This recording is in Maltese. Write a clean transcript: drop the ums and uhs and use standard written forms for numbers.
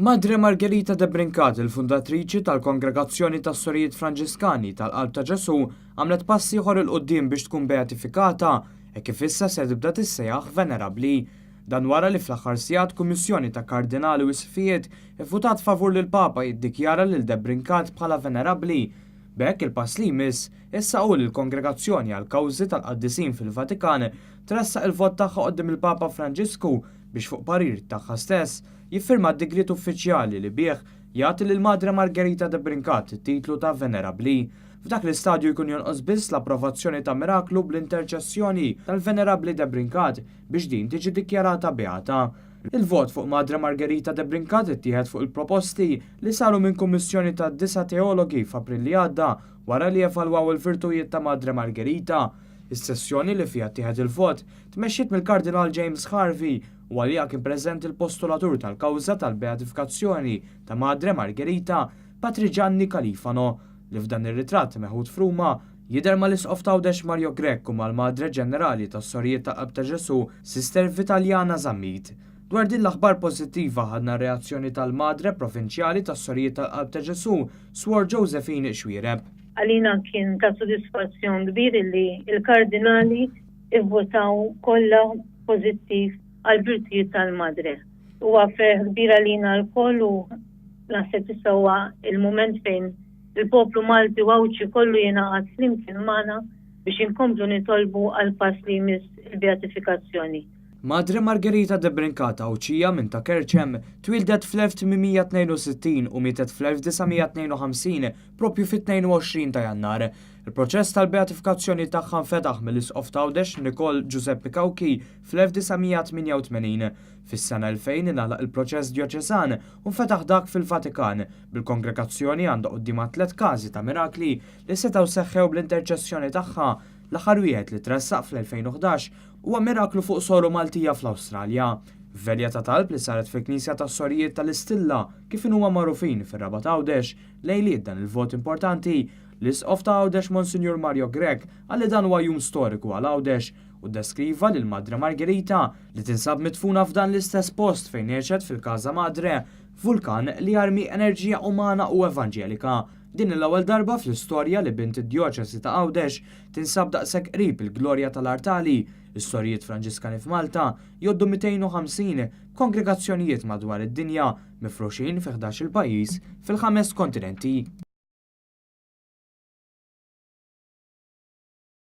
Madre Margherita de Brincat, il-fundatriċi tal-Kongregazzjoni tas-Sorijiet Franġiskani tal-Qalb ta' Ġesù, għamlet pass ieħor 'il quddiem biex tkun beatifikata, hekk kif issa se tibda tissejjaħ Venerabbli. Dan wara li fl-aħħar sigħat kummissjoni ta' kardinali u isqfijiet ivvutat favur li l-Papa jiddikjara lil de Brincat bħala Venerabbli. B'hekk il-pass li jmiss issa hu li l-Kongregazzjoni għall-Kawżi tal-Qaddisin fil-Vatikan tressaq il-vot tagħha quddiem il-Papa Franġisku biex fuq parir tagħha stess jiffirma d-digriet uffiċjali li bih jagħti lil Madre Margherita de Brincat it-titlu ta' Venerabbli. F'dak l-istadju jkun jonqos biss l-approvazzjoni ta' miraklu bl-interċessjoni tal-Venerabbli de Brincat biex din tiġi dikjarata beata. Il-vot fuq Madre Margherita de Brincat ittieħed fuq il-proposti li saru minn kummissjoni ta' disa' teologi f'April li għadda wara li evalwaw il-virtujiet ta' Madre Margherita. Is-sessjoni li fiha ttieħed il-vot tmexxiet mill-Kardinal James Harvey u għaliha kien preżenti l-postulatur tal-kawża tal-beatifikazzjoni ta' Madre Margherita, Patri Gianni Califano, li f'dan ir-ritratt meħud f'Ruma jidher mal-Isqof t'Għawdex Mario Grech u mal-Madre Ġenerali tas-Sorijiet tal-Qalb ta' Ġesù, Sister Vitaliana Zammit. Dwar din l-aħbar pożittiva ħadna r-reazzjoni tal-Madre Provinċjali tas-Sorijiet tal-Qalb ta' Ġesù, Swor Josephine Xuereb. Għalina kien ta' sodisfazzjon kbir illi l-kardinali ivvotaw kollha pożittiv għall-virtujiet tal-Madre. Huwa ferħ kbir għalina lkoll u naħseb issa huwa il-mument fejn il-poplu Malti u Għawdxi kollu jingħaqad flimkien magħna biex inkomplu nitolbu għall-pass li jmiss il-beatifikazzjoni. Madre Margherita de Brincat Għawdxija minn Ta' Kerċem twieldet fl-1862 u mietet fl-1952 proprju fit-22 ta' Jannar. Il-proċess tal-beatifikazzjoni tagħha nfetaħ mill-Isqof t'Għawdex Nikol Giuseppe Cauchi fl-1988. Fis-sena 2000 ingħalaq il-proċess djoċesan u nfetaħ dak fil-Vatikan, bil-kongregazzjoni għandha quddiemha tliet każi ta' mirakli li setgħu seħħew bl-interċessjoni tagħha. L-aħħar wieħed li tressaq fl-2011 huwa miraklu fuq soru Maltija fl-Awstralja. F'velja ta' talb li saret fil-Knisja tas-Sorijiet tal-Istilla, kif inhuma magħrufin fir-Rabat Għawdex, lejliet dan il-vot importanti, l-Isqof ta' Għawdex Monsinjur Mario Grech qal li dan huwa jum storiku għal Għawdex u ddeskriva lil Madre Margherita, li tinsab midfuna f'dan l-istess post fejn għexet fil-Casa Madre, vulkan li jarmi enerġija umana u evanġelika. Din hi l-ewwel darba fl-istorja li bint id-Djoċesi ta' Għawdex tinsab daqshekk qrib il-glorja tal-artali. Is-Sorijiet Franġiskani f'Malta jgħoddu 250 b'kongregazzjonijiet madwar id-dinja mifruxin fi ħdax-il pajjiż fil-ħames kontinenti.